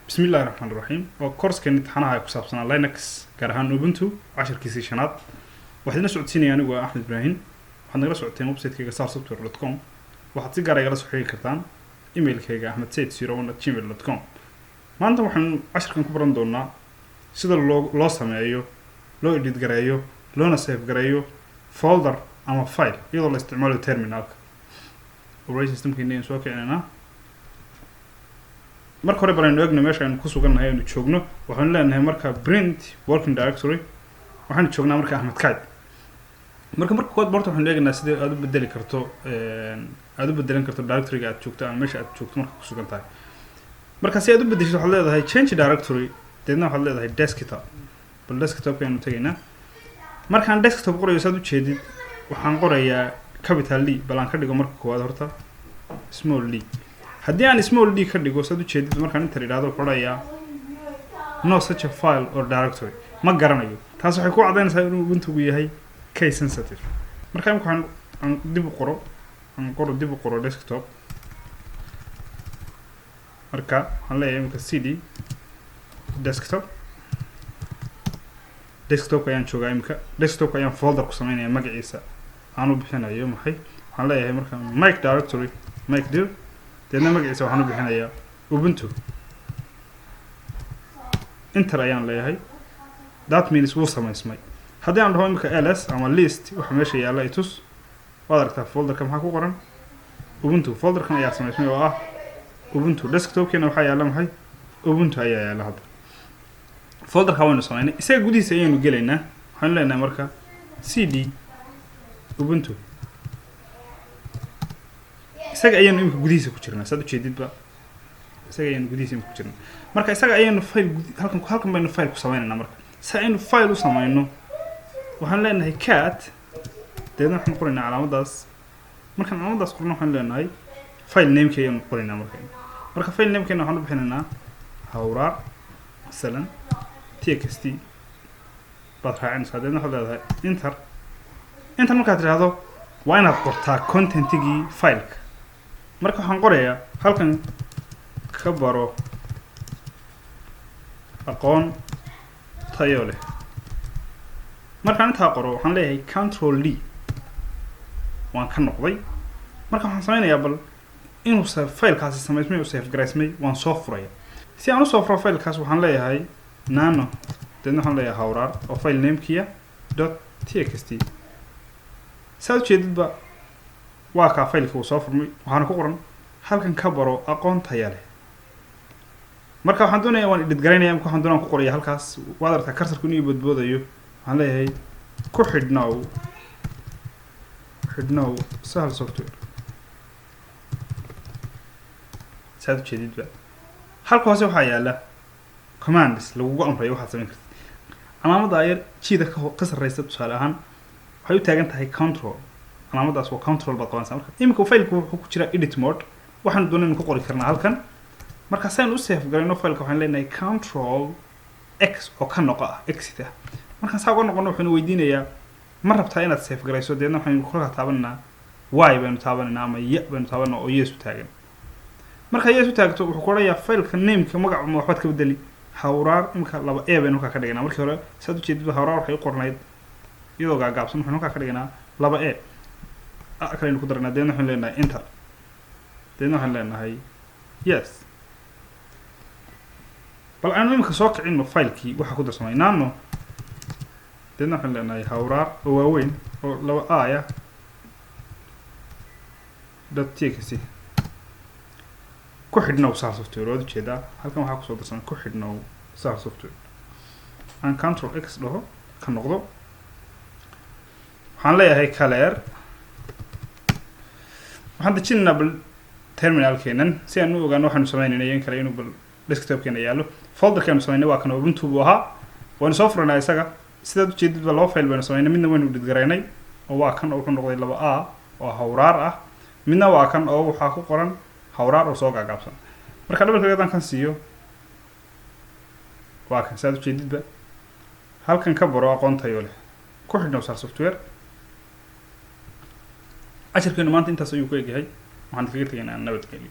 Bismi illahi raxmaan raxiim. Waa course-keen imtixaanaha ee ku saabsanaa Linux, gaar ahaan Ubuntu, cashirkiisii shanaad. Waxaad ila socodsiinaya anigu waa Axmed Ibraahim. Waxaad nagala socoteen website-kayga sarsoftware.com. Waxaad si gaara igala soo xiriiri kartaan emailkayga ahmedsaid01@gmail.com. Maanta waxaanu cashirkan ku baran doonaa sida loo sameeyo, loo edit gareeyo, loona save gareeyo folder ama file iyadoo la isticmaalayo terminalka. Operating systemkeena ayaan soo kicinaynaa. Marka hore balaynu eegno meesha aynu ku sugannahay, aynu joogno. Waxaanu leenahay marka print working directory. Waxaanu joognaa marka Ahmed Kaid. Marka koowaad horta waxaynu eegaynaa sidee aad u bedeli karto, aada u bedelan karto directoryga aad joogto ama meesha aad joogto marka ku sugan tahay. Marka si aad u bedeshid, waxaad leedahay change directory, deedna waxaad leedahay desktop. Bal desktopka aynu tegaynaa. Markaan desktop qorayo, saad ujeedid, waxaan qorayaa capital D. Bal aan ka dhigo marka koowaad horta small d. Haddii aan small d ka dhigo, saad ujeedid, markaan inta idhahdo, wuxuu odhanayaa "No such a file or directory", ma garanayo. Taas waxay ku caddaynaysaa inuu Ubuntugu yahay case sensitive. Marka imika waxaan aan dib u qoro, aan qoro, dib u qoro desktop. Marka waxaan leeyahay imika cd desktop. Desktopka ayaan joogaa imika. Desktopka ayaan folder ku sameynaya, magaciisa aan u bixinayo maxay? Waxaan leeyahay marka make directory, make dir, deedna magaciisa waxaan u bixinayaa Ubuntu. Enter ayaan leeyahay. That means wuu samaysmay. Haddii aan dhaho imika ls ama list, waxa meesha yaalla itus, waad aragtaa folderka maxaa ku qoran? Ubuntu. Folderkan ayaa samaysmay oo ah Ubuntu. Desktopkeena waxaa yaalla maxay? Ubuntu ayaa yaalla. Hadda folderka waynu samaynay, isaga gudihiisa ayaynu gelaynaa. Waxaynu leenahay marka cd Ubuntu. Isaga ayaynu imika gudihiisa ku jirnaa. Saad ujeedidba, isaga ayaynu gudihiisa imika ku jirnaa. Marka isaga ayaynu file halkan baynu file ku sameynaynaa. Marka si aynu file u sameyno, waxaan leenahay cat, deedna waxaan qoraynaa calaamaddaas. Markaan calaamaddaas qorno, waxaan leenahay file nameki ayaynu qoraynaa. Marka file namekeena waxaan u bixinaynaa hawraar masalan, txt baad raacinaysaa, deedna waxaad leedahay enter. Enter markaad tidhaahdo, waa inaad qortaa contentigii fileka. Marka waxaan qorayaa "halkan ka baro aqoon tayo leh". Markaan intaa qoro, waxaan leeyahay control D, waan ka noqday. Marka waxaan sameynayaa bal inuu filekaasi samaysmay oo save garaysmay, waan soo furaya. Si aan usoo furo filekaas, waxaan leeyahay nano, deedna waxaan leeyahay hawraar oo file namekiya dot txt. Saad ujeedidba, waa kaa fileka uu soo furmay, waxaana ku qoran "halkan ka baro aqoon taya leh". Marka waxaan doonaya, waan edit garaynaya imka, waxaan doonaya ku qoraya halkaas. Waad aragtaa cursorku inuu boodboodayo. Waxaan leeyahay "ku xidhnow, xidhnow Sahal Software". Saad ujeedidba, halka hoose waxaa yaala commands lagugu amrayo waxaad samayn kartid. Calaamadda yar jiida ka sarreysa, tusaale ahaan, waxay u taagan tahay control. Calaamaddaas waa control baad qabanaysaa. Marka iminka fileka wuxuu ku jiraa edit mode, waxaanu doonaynu ku qori karnaa halkan. Marka saynu u save garayno fileka, waxaan leenahay control x oo ka noqo ah, exit ah. Markaan saa uga noqono, wuxuuna weydiinayaa "Ma rabtaa inaad save garayso?" Deedna waxaynu kolkaa taabanaynaa y baynu taabanaynaa ama y baynu taabanaa oo yes u taagan. Markaa yes u taagto, wuxuu ku odhanayaa fileka nameka, magaca ma waxbaad ka bedeli? Hawraar imika laba e baynu halkaa ka dhiganaa. Markii hore, saad ujeedidba, hawraar waxay u qornayd iyadoo gaagaabsan. Waxaynu halkaa ka dhiganaa laba e, a kaleynu ku daranaa, deedna waxaynu leenahay enter, deedna waxaynu leenahay yes. Bal aanu imika soo kicino filekii waxaa ku darsamay. Nano, deedna waxaan leenahay hawraar oo waaweyn oo laba aya dot txt. "Ku xidhnow Sahal Software". Waad ujeedaa, halkan waxaa kusoo darsamay "ku xidhnow Sahal Software". Aan control x dhaho, ka noqdo. Waxaan leeyahay clear. Waxaan dejinaynaa bal terminalkeenan si aan u ogaano waxaanu sameynayna in kale, inuu bal desktopkeena yaallo folderkeenu sameynay. Waa kan, Ubuntu buu ahaa, waynu soo furanaa isaga. Sidaad ujeedidba, laba file baynu sameynay. Midna waynu edit garaynay oo waa kan, oo wuxuu noqday laba a oo hawraar ah. Midna waa kan, oo waxaa ku qoran hawraar oo soo gaagaabsan. Marka double click haddaan kan siiyo, waa kan, sidaad ujeedidba, "halkan ka baro aqoon tayo leh, ku xidhnow Sahal Software". Cashirkeenu maanta intaas ayuu ku egyahay. Waxaan kaga tegaynaa nabadgelyo.